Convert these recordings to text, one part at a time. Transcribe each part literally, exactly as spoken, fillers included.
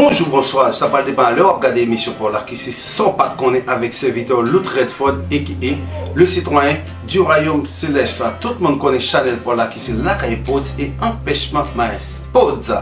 Bonjou, bonswa, sa pral depann lè w ap gade emisyon pa w la ki se Sa w pa t konnen avèk sèvitè w Lout Redford, aka le citoyen du royaume céleste. Tout moun konnen chanèl pa w la ki se Lakay Pods e Anpèchman Maes Pods.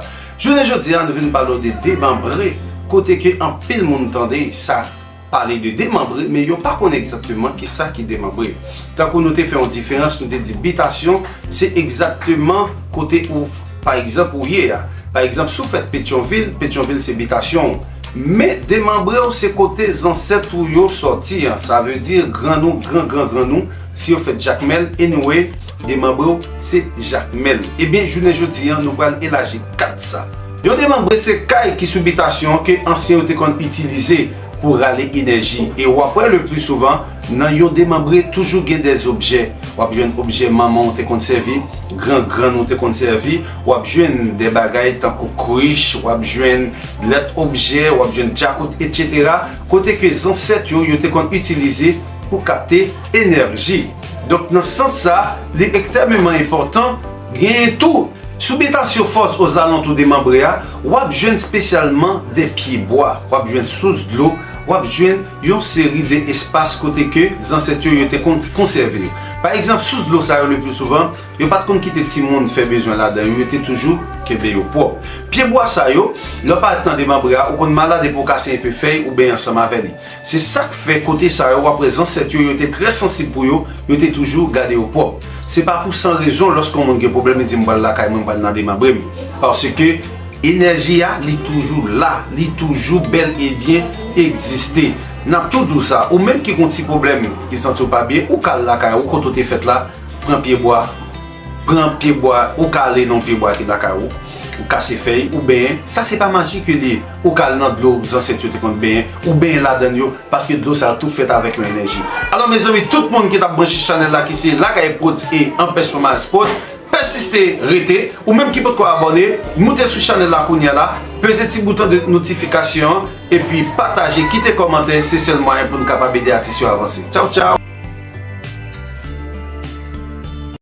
Jounen jodi a, nou vin pale w de demanbre, kote ke anpil moun tande sa pale de demanbre, men yo pa konnen egzakteman kisa ki demanbre. Tankou nou te fè yon diferans, nou te di bitasyon, se egzakteman kote ou, pa egzanp, ou ye a. Pa egzanp, si w fèt Petyonvil, Petyonvil se bitasyon w. Men demanbre w se kote zansèt ou yo sòti an. Sa vle di grann ou, gran gran grann ou, si yo fèt Jakmèl, anyway, demanbre w se Jakmèl. Ebyen, jounen jodi an, nou pral elaji kat sa. Yon demanbre se kay ki sou bitasyon ke ansyen yo te konn itilize pou rale enèji. E w ap wè le pli souvan, nan yon demanbre toujou gen de objè. W ap jwenn objè manman w te konn sèvi, gran grann ou te konn sèvi, w ap jwenn de bagay tankou krich, w ap jwenn lòt objè, w ap jwenn djakout, etsetera. Kote ke zansèt yo, yo te konn itilize pou kapte enèji. Donk, nan sans sa, li ekstrèmeman enpòtan, genyen tou, sou bitasyon fòs ozalantou demanbre a, w ap jwenn espesyalman de pye bwa, w ap jwenn sous dlo, w ap jwenn yon seri de espas kote ke zansèt yo, yo te konn konsève yo. Pa egzanp, sous dlo sa yo le pli souvan, yo pa t konn kite timoun fè bezwen ladan yo, yo te toujou kenbe yo pwòp. Pye bwa sa yo, lè w parèt nan demanbre a, ou konn malad epi w kase enpe fèy ou benyen ansanm avè li. Se sa k fè kote sa yo, w ap wè zansèt yo, yo te trè sansib pou yo, yo te toujou gade yo pwòp. Se pa pou san rezon, lòske yon moun gen pwoblèm, li di, "M pral lakay mwen, m pral nan demanbre m." Paske enèji a, li toujou la, li toujou bèl e byen egziste. N ap tou di w sa, ou menm ki gen yon ti pwoblèm, ki santi w pa byen, ou ka al lakay ou, kote w te fèt la, pran pye bwa, pran pye bwa, ou ka ale nan pye bwa ki lakay ou, ou kase fèy, ou benyen, sa se pa maji ke li ye, ou ka al nan dlo zansèt yo te konn benyen, ou benyen ladan yo, paske dlo sa yo tou fèt avèk yon enèji. Alò, mezanmi, tout moun ki t ap branche chanèl la, ki se Lakay Pods e Anpèchman Maes Pods, pèsiste, rete, ou menm ki potko abòne, moute sou chanèl la kounye a la, peze ti bouton de notifikasyon an, epi pataje, kite kòmantè, se sèl mwayen pou n kapab ede atis yo avanse. Tchaw, tchaw!